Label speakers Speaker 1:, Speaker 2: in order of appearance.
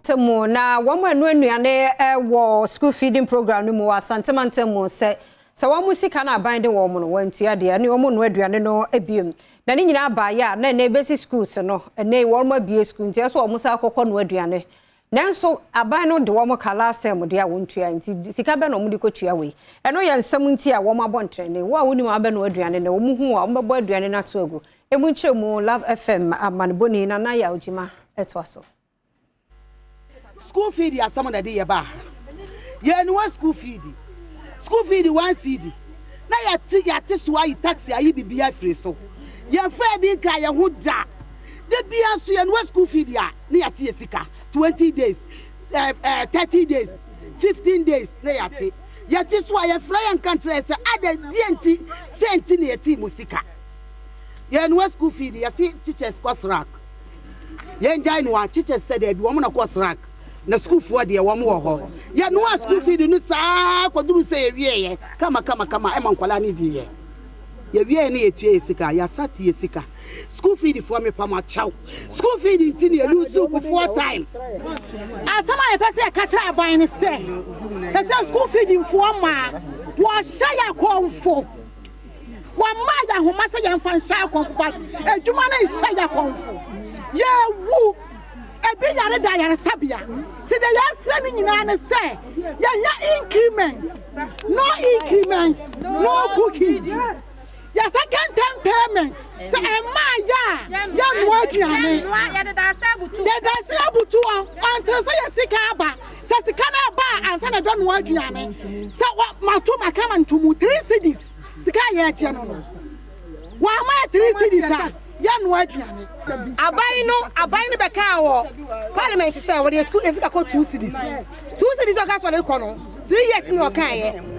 Speaker 1: Mantam na wɔn a ɛnoa nnuane wɔ school feeding program no mu wɔ Asante Mantam mu sɛ sɛ wɔn sika no aban de wɔn no wɔntua deɛ ɛne wɔn nnoa aduane no biom na ne nyinaa baeɛ a na ɛnɛ ɛbɛsi schools no ɛnɛ wɔn abue school nti ɛsɛ wɔn san akɔkɔ noa aduane nanso aban no de wɔn ka last term deɛ a wɔntua nti sika bɛ na wɔn de kɔtua wei ɛno yɛ nsɛm nti a wɔn abɔ ntrɛne wo a wonim abɛnoa aduane no wɔn hu a wɔn bɛbɔ aduane no ato agu emu nkyerɛ mu Love FM amanebɔni Nana Yaw Gyima ɛtoa so.
Speaker 2: School feed asɛm na ɛde yɛ baa ha. Yɛnoa school feed. School feed 1 cedi. Na yɛte yɛate so ayi tax ayi bibi afiri so. Yɛmfa bi nka yɛn ho da. De bia nso yɛnoa school feed a na yɛate yɛ sika 20 days, 30 days, 15 days na yɛate. Yɛte so a yɛfrɛ yɛn nka nkyerɛ sɛ ada deɛ nti sɛ nti na yɛte mu sika. Yɛnoa school feed, yɛse teachers kɔ strike. Yɛn gyae no a teachers sɛ daabi, wɔn na kɔ strike na sukuufoɔ deɛ wɔn wɔ hɔ. Yɛnoa school feed no saa kɔduru sɛ yɛwieɛ kama kama kama ɛma nkwadaa no diiɛ. Yɛwieɛ no yɛtua yɛ sika, yɛasa te yɛ sika. School feed foɔ, mepa mo akyɛw, school feed nti ne yɛlose Kufuor time.
Speaker 3: Asɛm a yɛpɛ sɛ yɛka kyerɛ aban ne sɛ ɛsɛ school feeding foɔ maa wɔhyɛ yɛ akɔmfo, wɔma yɛ ahoma sɛ yɛmfa nhyɛ akɔmfo, but adwuma no nhyɛ yɛ akɔmfo. Yɛwu, ebi yare da yaresabea nti deɛ yɛsrɛ no nyinaa ne sɛ yɛnyɛ increment. No increment, no cooking. Yɛ second term payment sɛ ɛmaa yɛ a yɛnoa aduane, yɛda se abutu hɔ until sɛ yɛ sika aba. Sɛ sika no aba a ansa na ɛbɛnoa aduane. Sɛ mato maka ma ntomu 3 cedis sika a yɛrekyɛ no, wɔama yɛ 3 cedis a yɛnoa aduane.
Speaker 4: Aban no bɛka wɔ parliament sɛ wɔde sukuu esika kɔ 2 cedis, 2 cedis. Ɔka sɛ ɔde kɔ no 3 years ni ɔka yɛ.